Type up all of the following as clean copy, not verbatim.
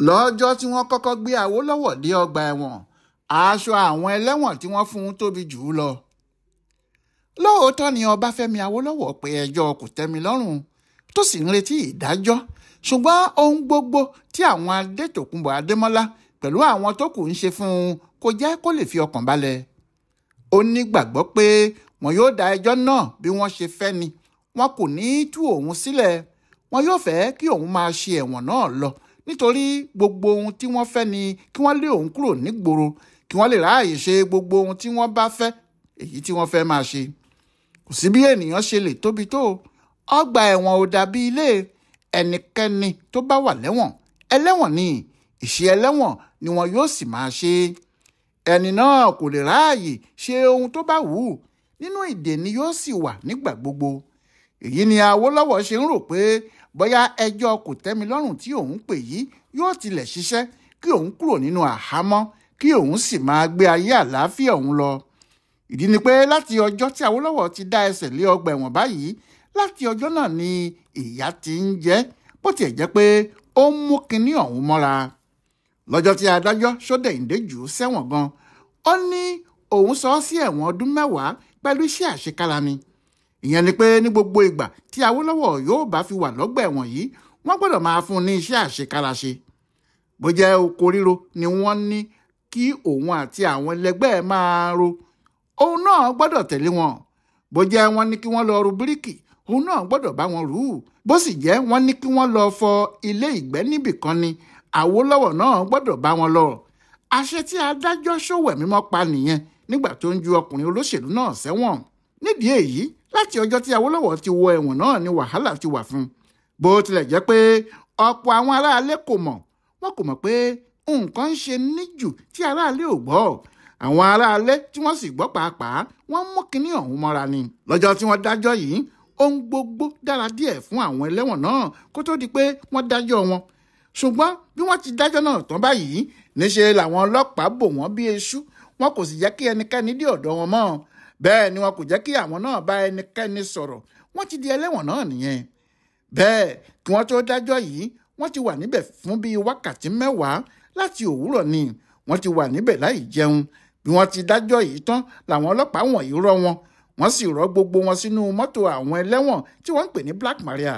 Lọ́jọ́ tí wọ́n kọ́kọ́ gbé Awólọ́wọ̀ dé ọgbà ẹ̀wọ̀n, aṣọ àwọn ẹlẹ́wọ̀n tí wọ́n fún un tóbi jù ú lọ. Lóòótọ́ ni Ọbáfẹ́mi Awólọ́wọ̀ pé ẹjọ́ kò tẹ́mi lọ́rùn tó sì ń retí ìdájọ́, ṣùgbọ́n ohun gbogbo tí àwọn Adétòkunbọ̀ Adémọ́lá pẹ̀lú àwọn tó kù ń ṣe fún un kò jẹ́ kó lè fi ọkàn balẹ̀. Ó nígbàgbọ́ pé wọn yóò dá ẹjọ́ náà bí wọ́n ṣe fẹ́ ni, wọn kò ní í tú òun sílẹ̀, wọn yóò fẹ́ kí òun máa ṣe ẹ̀wọ̀n náà lọ nítorí gbogbo ohun tí wọ́n fẹ́ ni kí wọ́n lé òun kúrò nígboro, kí wọ́n lè ráàyè ṣe gbogbo ohun tí wọ́n bá fẹ́, èyí tí wọ́n fẹ́ máa ṣe. Kò sí bí ènìyàn ṣe lè tóbi tó, ọgbà ẹ̀wọ̀n ò dàbí ilé. Ẹnikẹ́ni tó bá wà lẹ́wọ̀n, ẹlẹ́wọ̀n ni, ìṣe ẹlẹ́wọ̀n ni wọn yóò sì máa ṣe. Ẹni náà kò lè ráàyè ṣe ohun tó bá wù ú, nínú ìdè ni yóò sì wà nígbà gbogbo. Èyí ni Awólọ́wọ̀ ṣe ń rò pé bóyá ẹjọ́ kò tẹ́mi lọ́rùn tí òun pè yìí yóò tilẹ̀ ṣiṣẹ́ kí òun kúrò nínú àhámọ́, kí òun sì máa gbé ayé àlàáfíà òun lọ. Ìdí ni pé láti ọjọ́ tí Awólọ́wọ̀ ti dá ẹsẹ̀ lé ọgbà ẹ̀wọ̀n báyìí, láti ọjọ́ náà ni ìyà ti ń jẹ, bó tiẹ̀ jẹ́ pé ó ń mú kinní ọ̀hún mọ́ra. Lọ́jọ́ tí adájọ́ Ṣódẹ̀yìndé jù ú sẹ́wọ̀n gan, ó ní òun sọ ọ́ sí ẹ̀wọ̀n ọdún 10 pẹ̀lú iṣẹ́ àṣekára ni. Ìyẹn ni pé ní gbogbo ìgbà tí Awólọ́wọ̀ yóò bá fi wà lọ́gbà ẹ̀wọ̀n yìí, wọ́n gbọ́dọ̀ máa fún un ní iṣẹ́ àṣekára ṣe. Bó jẹ́ oko ríro ni wọ́n ní kí òun àti àwọn ẹlẹgbẹ́ ẹ̀ máa ro, òun náà gbọ́dọ̀ tẹ̀lé wọn. Bó jẹ́ wọ́n ní kí wọ́n lọ ru bíríkì, òun náà gbọ́dọ̀ bá wọn rú. Bó sì jẹ́ wọ́n ní kí wọ́n lọ fọ ilé ìgbẹ́ níbìkan ni, Awólọ́wọ̀ náà gbọ́dọ̀ bá wọn lọ. Àṣẹ tí adájọ́ Ṣówẹ̀mímọ́ pa nìyẹn nígbà tó ń ju ọkùnrin olóṣèlú náà sẹ́wọ̀n. Nídìí èyí, láti ọjọ́ tí Awólọ́wọ̀ ti wọ ẹ̀wọ̀n náà ni wàhálà ti wà fún un. Bó tilẹ̀ jẹ́ pé ọ̀pọ̀ àwọn aráalé kò mọ̀, wọ́n kò mọ̀ pé nǹkan ń ṣe níjù tí aráalé ò gbọ́. Àwọn aráalé tí wọ́n sì gbọ́ pàápàá, wọ́n mú kinní ọ̀hún mọ́ra ni. Lọ́jọ́ tí wọ́n dájọ́ yìí, ohun gbogbo dára díẹ̀ fún àwọn ẹlẹ́wọ̀n náà kó tó di pé wọ́n dájọ́ wọn. Ṣùgbọ́n bí wọ́n ti dájọ́ náà tán báyìí, níṣe làwọn ọlọ́pàá bò wọ́n bí eṣú, wọn kò sì jẹ́ kí ẹnikẹ́ni dé ọ̀dọ̀ wọn mọ́. Bẹ́ẹ̀ ni wọn kò jẹ́ kí àwọn náà bá ẹnikẹ́ni sọ̀rọ̀, wọ́n ti di ẹlẹ́wọ̀n náà nìyẹn. Bẹ́ẹ̀ kí wọ́n tó dájọ́ yìí, wọ́n ti wà níbẹ̀ fún bíi wákàtí 10 láti òwúrọ̀ ni wọ́n ti wà níbẹ̀ láì jẹun. Bí wọ́n ti dájọ́ yìí tán làwọn ọlọ́pàá wọ̀nyí rọ́ wọn, wọ́n sì rọ́ gbogbo wọn sínú mọ́tò àwọn ẹlẹ́wọ̀n tí wọ́n ń pè ní Black Maria.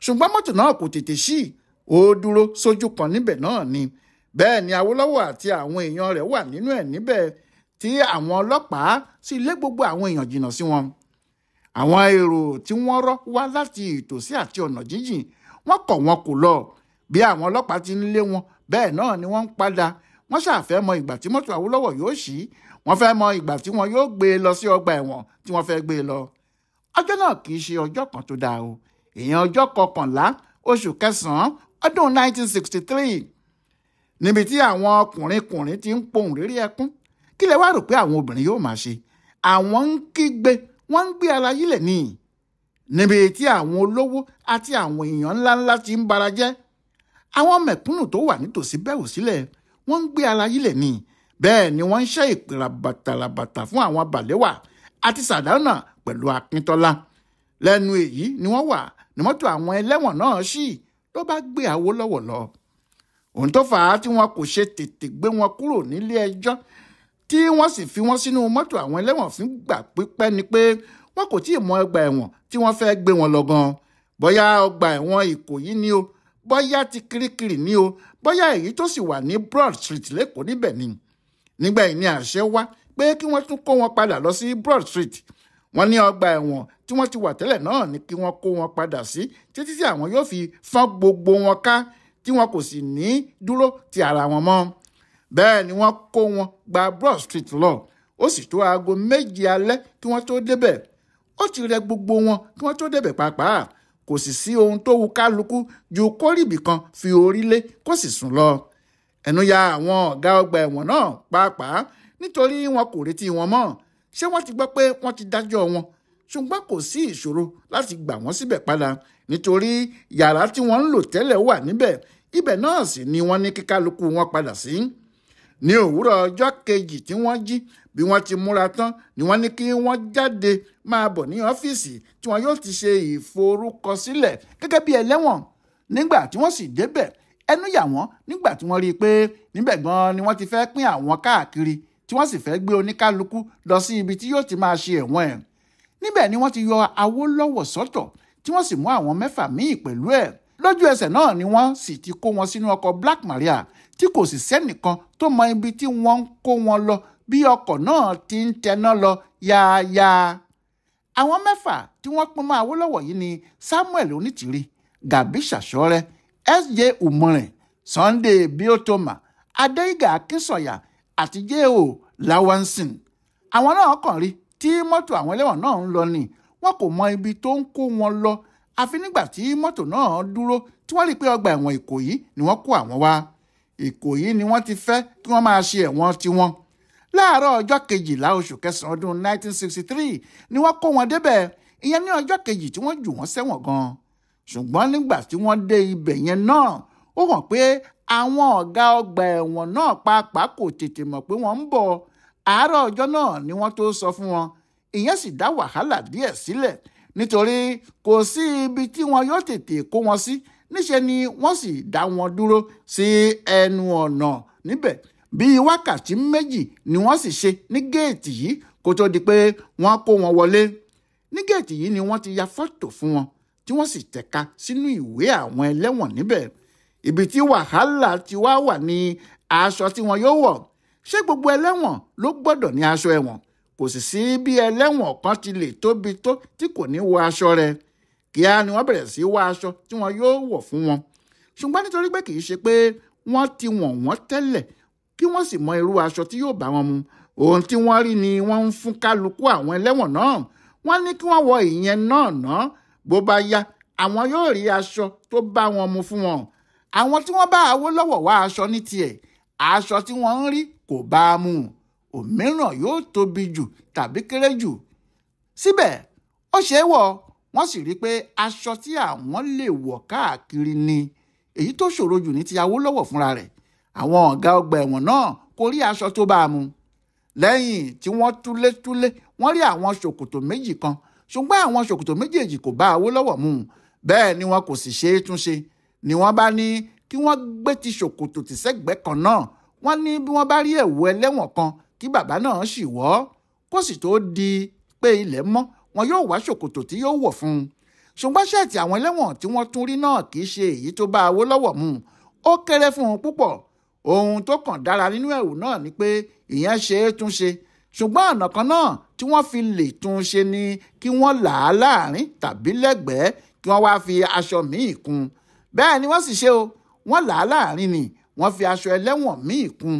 Ṣùgbọ́n mọ́tò náà kò tètè ṣí, ó dúró sójú kan níbẹ̀ náà ni. Bẹ́ẹ̀ ni Awólọ́wọ̀ àti àwọn èèyàn rẹ̀ wà nínú ẹ̀ níbẹ̀ tí àwọn ọlọ́pàá sì lé gbogbo àwọn èèyàn jìnnà sí wọn. Àwọn èrò tí wọ́n rọ́ wá láti ìtòsí àti ọ̀nà jíjìn, wọ́n kọ̀ wọn kò lọ. Bí àwọn ọlọ́pàá ti ń lé wọn, bẹ́ẹ̀ náà ni wọ́n ń padà. Wọ́n ṣàfẹ́ mọ ìgbà tí mọ́tò Awólọ́wọ̀ yóò ṣí, wọ́n fẹ́ mọ ìgbà tí wọn yóò gbé e lọ sí ọgbà ẹ̀wọ̀n tí wọ́n fẹ́ gbé e lọ. Ọjọ́ náà kì í ṣe ọjọ́ kan tó dáa o. Ìyẹn ọjọ́ 11 oṣù kẹsàn-án ọdún 1963, níbi tí àwọn ọkùnrinkùnrin ti ń pohùn réré ẹkún. Kí lẹ wá rò pé àwọn obìnrin yóò máa ṣe? Àwọn ń kígbe, wọ́n ń gbé ara yílẹ̀ ní. Níbi tí àwọn olówó àti àwọn èèyàn ńláńlá ti ń bara jẹ́, àwọn mẹ̀kúnnù tó wà nítòsí bẹ̀rù sílẹ̀, wọ́n ń gbé ara yílẹ̀ ní. Bẹ́ẹ̀ ni wọ́n ń ṣe ìpè ràbàtàràbàtà fún àwọn Bàléwà àti Sàdánà pẹ̀lú Akíntọ́lá. Lẹ́nu èyí ni wọ́n wà ní mọ́tò àwọn ẹlẹ́wọ̀n náà ṣí ló bá gbé Awólọ́wọ̀ lọ. Ohun tó fà á tí wọn kò ṣe tètè gbé wọn kúrò nílé ẹjọ́ tí wọ́n sì fi wọ́n sínú mọ́tò àwọn ẹlẹ́wọ̀n fún gbà pípẹ́ ni pé wọn kò tíì mọ ọgbà ẹ̀wọ̀n tí wọ́n fẹ́ gbé wọn lọ gan. Bóyá ọgbà ẹ̀wọ̀n Ìkòyí ni o, bóyá ti Kirikiri ni o, bóyá èyí tó sì wà ní Broad Street lẹ́kọ̀ọ́ níbẹ̀ ni. Nígbà yìí ni àṣẹ wá pé kí wọ́n tún kó wọn padà lọ sí Broad Street. Wọ́n ní ọgbà ẹ̀wọ̀n tí wọ́n ti wà tẹ́lẹ̀ náà ni kí wọ́n kó wọn padà sí títí tí àwọn yóò fi fọ́n gbogbo wọn ká, tí wọn kò sì ní dúró ti ara wọn mọ́. Bẹ́ẹ̀ ni wọ́n kó wọn gba Broad Street lọ. Ó sì tó aago 7 alẹ́ kí wọ́n tó débẹ̀. Ó ti rẹ gbogbo wọn kí wọ́n tó débẹ̀ pàápàá. Kò sì sí ohun tó wu kálukú ju kórìbì kan fi orí lé kó sì sùn lọ. Ẹnu ya àwọn ọ̀gá ọgbà ẹ̀wọ̀n náà pàápàá nítorí wọn kò retí wọn mọ́. Ṣé wọ́n ti gbọ́ pé wọ́n ti dájọ́ wọn? Ṣùgbọ́n kò sí ìṣòro láti gbà wọ́n síbẹ̀ padà nítorí yàrá tí wọ́n ń lò tẹ́lẹ̀ wà níbẹ̀. Ibẹ̀ náà sì ni wọ́n ní kí kálukú wọn padà sí. Ní òwúrọ̀ ọjọ́ kejì tí wọ́n jí, bí wọ́n ti múra tán ni wọ́n ní kí wọ́n jáde máa bọ̀ ní ọ́fíìsì tí wọ́n yóò ti ṣe ìforúkọsílẹ̀ gẹ́gẹ́ bí ẹlẹ́wọ̀n. Nígbà tí wọ́n sì débẹ̀, Ẹnu yà wọ́n nígbà tí wọ́n rí i pé níbẹ̀ gan-an ni wọ́n ti fẹ́ pín àwọn káàkiri, tí wọ́n sì fẹ́ gbé oníkálukú lọ sí ibi tí yóò ti máa ṣe ẹ̀wọ̀n ẹ̀. Níbẹ̀ ni wọ́n ti yọ Awólọ́wọ̀ sọ́tọ̀, tí wọ́n sì mú àwọn 6 míì pẹ̀lú ẹ̀. Lójú ẹsẹ̀ náà ni wọ́n sì ti kó wọn sínú ọkọ̀ Black Maria, tí kò sì sẹ́nìkan tó mọ ibi tí wọ́n ń kó wọn lọ bí ọkọ̀ náà ti ń tẹná lọ yáyá. Àwọn 6 tí wọ́n pín mọ́ Awólọ́wọ̀ yìí ni Samuel Onítìrí, Gàbí Ṣàṣọ́rẹ́, S.J. Umoren, Sunday Biotoma, Adéyígà Akínsọ̀yà àti J.O. Lawanson. Àwọn náà kàn rí tí mọ́tò àwọn ẹlẹ́wọ̀n náà ń lọ ni, wọn kò mọ ibi tó ń kó wọn lọ, àfi nígbà tí mọ́tò náà dúró tí wọ́n rí pé ọgbà ẹ̀wọ̀n Ìkòyí ni wọ́n kó àwọn wá. Ìkòyí ni wọ́n ti fẹ́ kí wọ́n máa ṣe ẹ̀wọ̀n tiwọn. Láàárọ̀ ọjọ́ 12 oṣù kẹsàn-án ọdún 1963 ni wọ́n kó wọn débẹ̀, ìyẹn ní ọjọ́ kejì tí wọ́n jù wọ́n sẹ́wọ̀n gan-an. Ṣùgbọ́n nígbà tí wọ́n dé ibẹ̀ yẹn náà, ó hàn pé àwọn ọ̀gá ọgbà ẹ̀wọ̀n náà pàápàá kò tètè mọ̀ pé wọ́n ń bọ̀. Àárọ̀ ọjọ́ náà ni wọ́n tó sọ fún wọn. Ìyẹn sì dá wàhálà díẹ̀ sílẹ̀, nítorí kò sí ibi tí wọn yóò tètè kó wọn sí. Níṣe ni wọ́n sì dá wọn dúró sí ẹnu ọ̀nà níbẹ̀. Bíi wákàtí 2 ni wọ́n sì ṣe ní géètì yìí kó tó di pé wọ́n kó wọn wọlé. Ní géètì yìí ni wọ́n ti ya fọ́tò fún wọn, tí wọ́n sì tẹ̀ka sínú ìwé àwọn ẹlẹ́wọ̀n níbẹ̀. Ibi tí wàhálà ti wá wà ní aṣọ tí wọn yóò wọ̀. Ṣé gbogbo ẹlẹ́wọ̀n ló gbọ́dọ̀ ní aṣọ ẹ̀wọ̀n? Kò sì sí bí ẹlẹ́wọ̀n kan ti lè tóbi tó tí kò ní wọ aṣọ rẹ̀. Kíá ni wọ́n bẹ̀rẹ̀ sí wá aṣọ tí wọn yóò wọ̀ fún wọn. Ṣùgbọ́n nítorí pé kì í ṣe pé wọ́n ti wọ̀n wọ́n tẹ́lẹ̀ kí wọ́n sì mọ irú aṣọ tí yóò bá wọn mu, ohun tí wọ́n rí ni wọ́n ń fún kálukú àwọn ẹlẹ́wọ̀n náà. Wọ́n ní kí wọ́n wọ ìyẹn náà ná, bó bá yá àwọn yóò rí aṣọ tó bá wọn mu fún wọn. Àwọn tí wọ́n bá Awólọ́wọ̀ wá aṣọ ní tiẹ̀, aṣọ tí wọ́n ń rí kò bá a mu, òmíràn yóò tóbi jù tàbí kéré jù. Síbẹ̀ ó ṣe é wọ̀, wọ́n sì rí pé aṣọ tí àwọn lè wọ̀ káàkiri ni. Èyí tó ṣòro jù ní ti Awólọ́wọ̀ fúnra rẹ̀. Àwọn ọ̀gá ọgbà ẹ̀wọ̀n náà kò rí aṣọ tó bá a mu. Lẹ́yìn tí wọ́n túlétúlé, wọ́n rí àwọn ṣòkòtò 2 kan, ṣùgbọ́n àwọn ṣòkòtò méjèèjì kò bá Awólọ́wọ̀ mu, bẹ́ẹ̀ ni wọn kò sì ṣe é túnṣe. Ni wọ́n bá ní kí wọ́n gbé ti ṣòkòtò tì sẹ́gbẹ̀ẹ́ kan náà. Wọ́n ní bí wọ́n bá rí ẹ̀wù ẹlẹ́wọ̀n kan kí bàbá náà sì wọ̀, kó sì tó di pé ilẹ̀ mọ́, wọn yóò wá ṣòkòtò tí yóò wọ̀ fún un. Ṣùgbọ́n ṣẹ́ẹ̀tì àwọn ẹlẹ́wọ̀n tí wọ́n tún rí náà kì í ṣe èyí tó bá Awólọ́wọ̀ mu, ó kéré fún un púpọ̀. Ohun tó kàn dára nínú ẹ̀wù náà ni pé ìyẹn ṣe é túnṣe. Ṣùgbọ́n ọ̀nà kan náà tí wọ́n fi lè túnṣe ni kí wọ́n là á láàrin tàbí lẹ́gbẹ̀ẹ́, kí wọ́n wá fi aṣọ míì kún. Bẹ́ẹ̀ ni wọ́n sì ṣe o, wọ́n là á láàrin ni wọ́n fi aṣọ ẹlẹ́wọ̀n míì kún.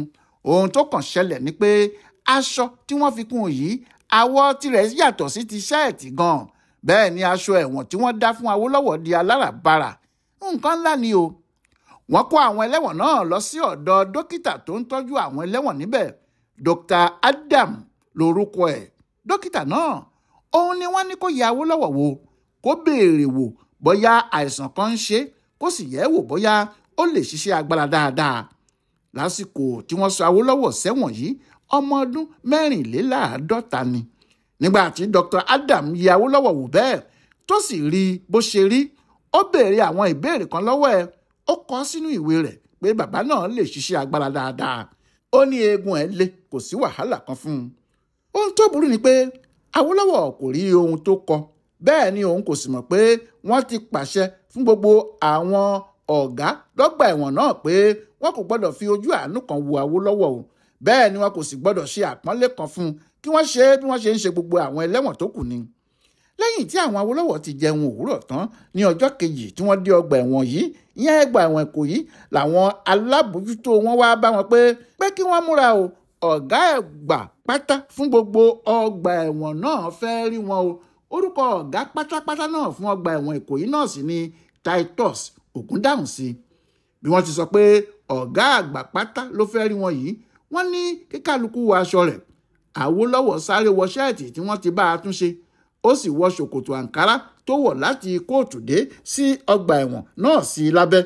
Ohun tó kàn ṣẹlẹ̀ ni pé aṣọ tí wọ́n fi kún yìí, àwọ̀ tirẹ̀ yàtọ̀ sí ti ṣẹ́ẹ̀tì gan-an. Bẹ́ẹ̀ ni aṣọ ẹ̀wọ̀n tí wọ́n dá fún Awólọ́wọ̀ di aláràbarà. Nǹkan ńlá ni o. Wọ́n kó àwọn ẹlẹ́wọ̀n náà lọ sí ọ̀dọ̀ dókítà tó ń tọ́jú àwọn ẹlẹ́wọ̀n níbẹ̀. Dr. Adam lorúkọ ẹ̀. Dókítà náà, òun ni wọ́n ní kó yẹ̀ Awólọ́wọ̀ wò, kó béèrè wò bóyá àìsàn kan ń ṣe, kó sì yẹ̀ wò bóyá ó lè ṣiṣẹ́ agbára dáadáa. Lásìkò tí wọ́n sọ Awólọ́wọ̀ sẹ́wọ̀n yìí, ọmọ ọdún 54 ni. Nígbà tí Dr. Adam yẹ̀ Awólọ́wọ̀ wò bẹ́ẹ̀ tó sì rí bó ṣe rí, ó béèrè àwọn ìbéèrè kan lọ́wọ́ ẹ̀. Ó kọ sínú ìwé rẹ̀ pé bàbá náà lè ṣiṣẹ́ agbára dáadáa. Ó ní eegun ẹ̀ le, kò sí wàhálà kan fún un. Ohun tó burú ni pé Awólọ́wọ̀ kò rí ohun tó kọ, bẹ́ẹ̀ ni òun kò sì mọ̀ pé wọ́n ti pàṣẹ fún gbogbo àwọn ọ̀gá lọ́gbà ẹ̀wọ̀n náà pé wọ́n kò gbọ́dọ̀ fi ojú àánú kan wo Awólọ́wọ̀ o, bẹ́ẹ̀ ni wọn kò sì gbọ́dọ̀ ṣe àpọ́nlé kan fún un, kí wọ́n ṣe bí wọ́n ṣe ń ṣe gbogbo àwọn ẹlẹ́wọ̀n tó kù ni. Lẹ́yìn tí àwọn Awólọ́wọ̀ ti jẹun òwúrọ̀ tán ní ọjọ́ kejì tí wọ́n dé ọgbà ẹ̀wọ̀n yìí, ìyẹn ẹgbà ẹ̀wọ̀n Ìkòyí, làwọn alábòójútó wọn wá bá wọn pé kí wọ́n múra o, ọ̀gá ẹ̀gbà pátá fún gbogbo ọgbà ẹ̀wọ̀n náà fẹ́ rí wọn o. Orúkọ ọ̀gá pátápátá náà fún ọgbà ẹ̀wọ̀n Ìkòyí náà sì ni Titus Ògúndáhùnsí. Bí wọ́n ti sọ pé ọ̀gá àgbà pátá ló fẹ́ rí wọn yìí, wọ́n ní kí kálukú wọ aṣọ rẹ̀. Awólọ́wọ̀ sáré wọ ṣẹ́ẹ̀tì tí wọ́n ti bá a túnṣe, ó sì wọ ṣòkòtò àǹkárá tó wọ̀ láti kóòtù dé sí ọgbà ẹ̀wọ̀n náà sí lábẹ́.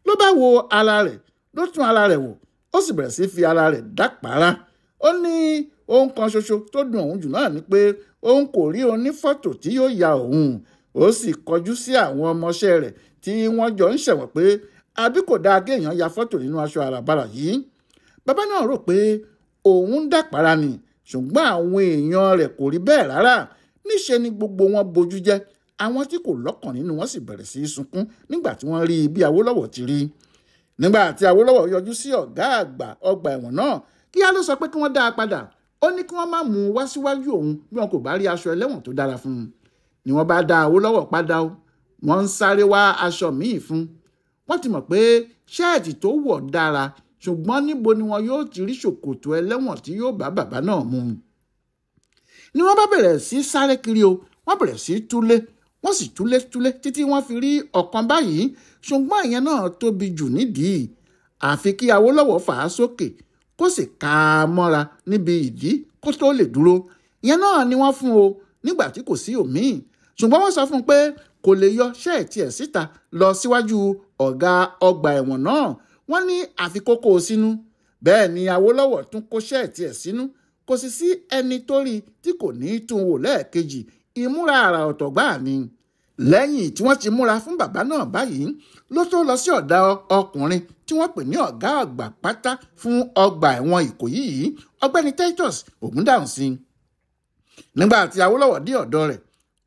Ló bá wo ara rẹ̀, ló tún ara rẹ̀ wò, ó sì bẹ̀rẹ̀ sí fi ara rẹ̀ dápàárá. Ó ní ohun kan ṣoṣo tó dùn òun jù náà ni pé òun kò rí onífọ́tò tí yóò ya òun. Ó sì kọjú sí àwọn ọmọọṣẹ́ rẹ̀ tí wọ́n jọ ń ṣẹ̀wọ̀n pé Àbí kò dáa kí èèyàn ya fọ́tò nínú aṣọ àràbarà yìí? Bàbá náà rò pé òun ń dàpara ni, ṣùgbọ́n àwọn èèyàn rẹ̀ kò rí bẹ́ẹ̀ rárá. Níṣe ni gbogbo wọn bojú jẹ́. Àwọn tí kò lọ́kàn nínú wọn sì bẹ̀rẹ̀ sí í sunkún nígbà tí wọ́n rí bí Awólọ́wọ̀ ti rí. Nígbà tí Awólọ́wọ̀ yọjú sí ọ̀gá àgbà ọgbà ẹ̀wọ̀n náà, kíá ló sọ pé kí wọ́n dá a padà. Ó ní kí wọ́n má mú un wá síwájú òun bí wọn kò bá rí aṣọ ẹlẹ́wọ̀n tó dára fún un. Ni wọ́n bá dá Awólọ́wọ̀ padà o. Wọ́n ń sáré wá aṣọ míì fún un. Wọ́n ti mọ̀ pé ṣẹ́ẹ̀tì tó wọ̀ dára, ṣùgbọ́n níbo ni wọn yóò ti rí ṣòkòtò ẹlẹ́wọ̀n tí yóò bá bàbá náà mu? Ni wọ́n bá bẹ̀rẹ̀ sí sáré kiri o. Wọ́n bẹ̀rẹ̀ sí túlé, wọ́n sì túlé túlé títí wọ́n fi rí ọ̀kan báyìí, ṣùgbọ́n ìyẹn náà tóbi jù nídìí. Àfi kí Awólọ́wọ̀ fà á sókè kó sì ká a mọ́ra níbi ìdí kó tó lè dúró. Ìyẹn náà ni wọ́n fún o nígbà tí kò sí òmíì. Ṣùgbọ́n wọ́n sọ fún un pé kò lè yọ ṣẹ́ẹ̀tì ẹ̀ síta lọ síwájú ọ̀gá ọgbà ẹ̀wọ̀n náà. Wọ́n ní àfi kó kó o sínú. Bẹ́ẹ̀ ni Awólọ́wọ̀ tún kó ṣẹ́ẹ̀tì ẹ̀ sínú. Kò sì sí ẹni tó rí tí kò ní tún wò lẹ́ẹ̀kejì. Ìmúra àrà ọ̀tọ̀ gbáà ni. Lẹ́yìn tí wọ́n ti múra fún bàbá náà báyìí, ló tó lọ sí ọ̀dà ọkùnrin tí wọ́n pè ní ọ̀gá àgbà pátá fún ọgbà ẹ̀wọ̀n Ìkòyí yìí, Ọ̀gbẹ́ni Titus Ògúndáhùnsí. Nígbà tí Awólọ́wọ̀ dé ọ̀dọ̀ rẹ̀,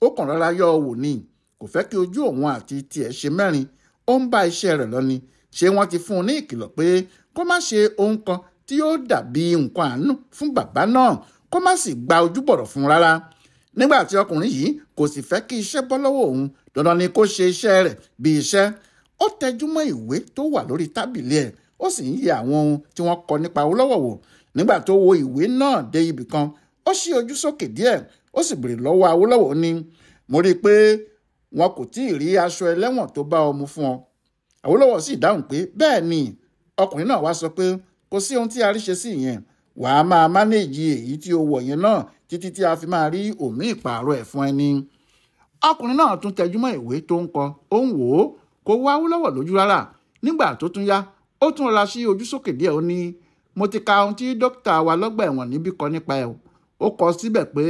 ó kàn rọra yọ ọ wò ni. Kò fẹ́ kí ojú òun àti tiẹ̀ ṣe mẹ́rin. Ó ń bá iṣẹ́ rẹ̀ lọ ni. Ṣé wọ́n ti fún un ní ìkìlọ̀ pé kó má ṣe ohun kan tí yóò dàbí nǹkan àánú fún bàbá náà, kó má sì gba ojúbọ̀rọ̀ fún un rárá. Nígbà tí ọkùnrin yìí kò sì fẹ́ kí iṣẹ́ bọ́ lọ́wọ́ òun, dandan ni kó ṣe iṣẹ́ rẹ̀ bí iṣẹ́. Ó tẹjú mọ́ ìwé tó wà lórí tábìlì ẹ̀, ó sì ń yẹ àwọn ohun tí wọ́n kọ nípa Awólọ́wọ̀ wò. Nígbà tó wo ìwé náà dé ibì kan, ó ṣí ojú sókè díẹ̀, ó sì béèrè lọ́wọ́ Awólọ́wọ̀ ní, mo rí i pé wọn kò tí ì rí aṣọ ẹlẹ́wọ̀n tó bá ọ mu fún ọ. Awólọ́wọ̀ sì dáhùn pé bẹ́ẹ̀ ni. Ọkùnrin náà wá sọ pé kò sí ohun tí a rí ṣe sí ìyẹn, wàá máa mánéèjì èyí tí o wọ̀ yẹn náà títí tí a fi máa rí òmí ìpààrọ̀ ẹ̀ fún ẹni. Ọkùnrin náà tún tẹjúmọ́ ìwé tó ń kọ, ó ń wò ó, kò wá Awólọ́wọ̀ lójú rárá. Nígbà tó tún yá, ó tún rọra sí ojú sókè díẹ̀, ó ní, mo ti ka ohun tí dókítà wa lọ́gbà ẹ̀wọ̀n níbí kọ nípa ẹ̀. Ó kọ síbẹ̀ pé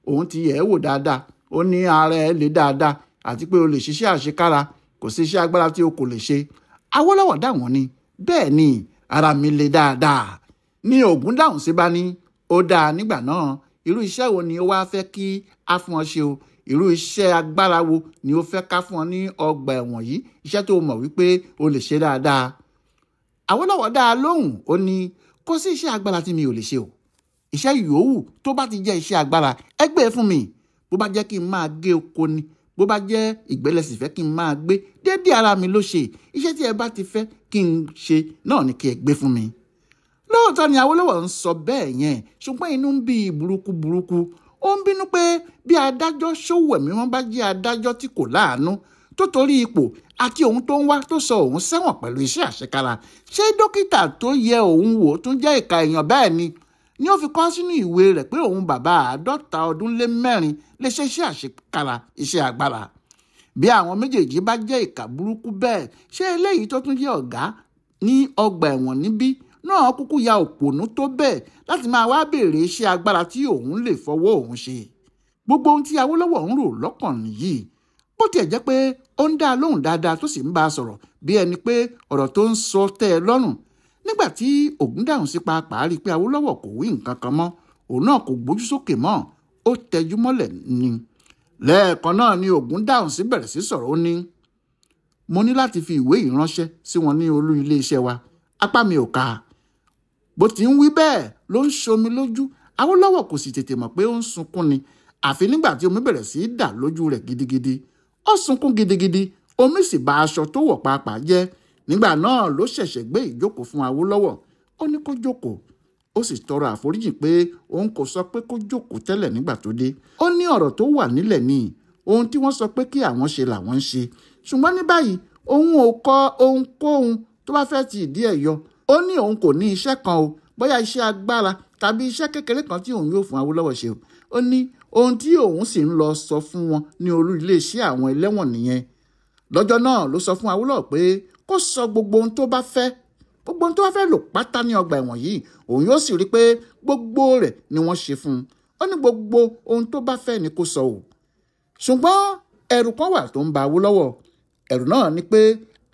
òun ti yẹ̀ ẹ́ wò dáadáa, ó ní ara ẹ̀ le dáadáa àti pé o lè ṣiṣẹ́ àṣekára, kò sí iṣẹ́ agbára tí o kò lè ṣe. Awólọ́wọ̀ dáhùn ni, bẹ́ẹ̀ ni, ara mi le dáadáa. Ní Ògúndáhùnsí bá ní, ó dáa nígbà náà, irú iṣẹ́ wo ni ó wá fẹ́ kí a fún ọ ṣe o? Irú iṣẹ́ agbára wo ni ó fẹ́ ká fún ọ ní ọgbà ẹ̀wọ̀n yìí? Iṣẹ́ tó mọ̀ wípé o lè ṣe dáadáa. Awólọ́wọ̀ dá a lóhùn, ó ní, kò sí iṣẹ́ agbára tí mi ò lè ṣe o. Iṣẹ́ yòówù tó bá ti jẹ́ iṣẹ́ agbára, ẹ gbé e fún mi. Bó bá jẹ́ kí n máa gé oko ni, bó bá jẹ́ ìgbẹ́lẹ̀sì fẹ́ kí n máa gbé, déédéé ara mi ló ṣe. Iṣẹ́ tí ẹ bá ti fẹ́ kí n ṣe náà ni kí ẹ gbé fún mi. Lóòótọ́ ni Awólọ́wọ̀ ń sọ bẹ́ẹ̀ yẹn, ṣùgbọ́n inú ń bí burúkú burúkú. Ó ń bínú pé bí adájọ́ Ṣówẹ̀mí bá jẹ́ adájọ́ tí kò láàánú, tó torí ipò àti òun tó ń wá tó sọ òun sẹ́wọ̀n pẹ̀lú iṣẹ́ àṣekára, ṣé dókítà tó yẹ òun wò tún jẹ́ ìka èèyàn bẹ́ẹ̀ ni? Ni ó fi kọ sínú ìwé rẹ̀ pé òun bàbá 54 lè ṣe iṣẹ́ àṣekára, iṣẹ́ agbára. Bí àwọn méjèèjì bá jẹ́ ìka burúkú bẹ́ẹ̀, ṣé eléyìí tó tún jẹ́ ọ̀gá ní ọgbà ẹ̀wọ̀n níbí náà kúkú ya òpònú tó bẹ́ẹ̀ láti máa wá béèrè iṣẹ́ agbára tí òun lè fọwọ́ òun ṣe? Gbogbo ohun tí Awólọ́wọ̀ ń rò lọ́kàn nìyí. Bó tiẹ̀ jẹ́ pé ó ń dá a lóhùn dáadáa tó sì ń bá a sọ̀rọ̀ bí ẹni pé ọ̀rọ̀ tó ń sọ tẹ́ ẹ lọ́rùn. Nígbà tí Ògúndáhùnsí pàápàá rí i pé Awólọ́wọ̀ kò wí nǹkan kan mọ́, òun náà kò gbójú sókè mọ́, ó tẹjú mọ́lẹ̀ ni. Lẹ́ẹ̀kan náà ni Ògúndáhùnsí bẹ̀rẹ̀ sí sọ̀rọ̀, ó ní, mo ní láti fi ìwé yìí ránṣẹ́ sí wọn ní olú iléeṣẹ́ wa, apá mi ò ká. Bó ti ń wí bẹ́ẹ̀ ló ń ṣomi lójú. Awólọ́wọ̀ kò sì tètè mọ̀ pé ó ń sunkún ni, àfi nígbà tí omi bẹ̀rẹ̀ sí í dà lójú rẹ̀ gidigidi. Ó sunkún gidigidi, omi sì bà aṣọ tó wọ̀ pàápàá jẹ́. Nígbà náà ló ṣẹ̀ṣẹ̀ gbé ìjókòó fún Awólọ́wọ̀. Ó ní kó jókòó, ó sì tọrọ àforíjì pé òun kò sọ pé kó jókòó tẹ́lẹ̀ nígbà tó dé. Ó ní ọ̀rọ̀ tó wà nílẹ̀ ni ohun tí wọ́n sọ pé kí àwọn ṣe làwọn ń ṣe. Ṣùgbọ́n ní báyìí òun ò kọ ohunkóhun tó bá fẹ́ ti ìdí ẹ̀ yọ. Ó ní òun kò ní iṣẹ́ kan o, bóyá iṣẹ́ agbára tàbí iṣẹ́ kékeré kan tí òun yóò fún Awólọ́wọ̀ ṣe o. Ó ní ohun tí òun sì ń lọ sọ fún wọn ní olú iléeṣẹ́ àwọn ẹlẹ́wọ̀n nìyẹn. Lọ́jọ́ náà ló sọ fún Awólọ́wọ̀ pé kó sọ gbogbo ohun tó bá fẹ́, gbogbo ohun tó bá fẹ́ lò pátá ní ọgbà ẹ̀wọ̀n yìí, òun yóò sì rí i pé gbogbo rẹ̀ ni wọ́n ṣe fún un. Ó ní gbogbo ohun tó bá fẹ́ ni kó sọ o. Ṣùgbọ́n ẹ̀rù kan wà tó ń ba Awólọ́wọ̀. Ẹ̀rù náà ni pé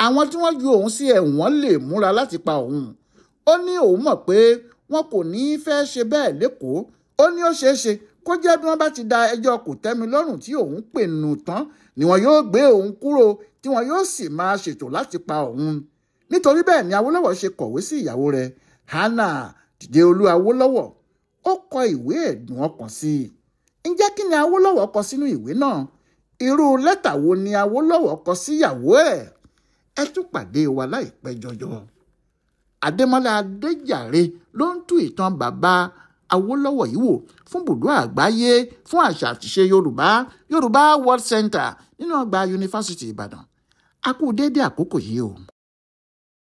Àwọn tí wọ́n ju òun sí ẹ̀wọ̀n lè múra láti pa òun. Ó ní òun mọ̀ pé wọn kò ní í fẹ́ ṣe bẹ́ẹ̀ lÉkòó. Ó ní ó ṣeé ṣe kó jẹ́ bí wọ́n bá ti da ẹjọ́ kòtẹ́milọ́rùn tí òun pè nù tán ni wọn yóò gbé òun kúrò, tí wọn yóò sì máa ṣètò láti pa òun. Nítorí bẹ́ẹ̀ ni Awólọ́wọ̀ ṣe kọ̀wé sí ìyàwó rẹ̀ Hannah Dìdeolú Awólọ́wọ̀. Ó kọ ìwé ẹ̀dùn ọkàn sí i. Ǹjẹ́ kí ni Awólọ́wọ̀ kọ sínú ìwé náà? Irú lẹ́tà wo ni Awólọ́wọ̀ kọ síyàwó ẹ̀? Ẹ tún pàdé wa láìpẹ́ jọjọ. Adémọ́lá Adéjàre ló ń tú ìtàn bàbá Awólọ́wọ̀ yìí wò fún bùdó àgbáyé fún àṣà àtiṣe Yorùbá, Yorùbá World Center nínú ọgbà Yunifásítì Ìbàdàn. A kú déédéé àkókò yìí o.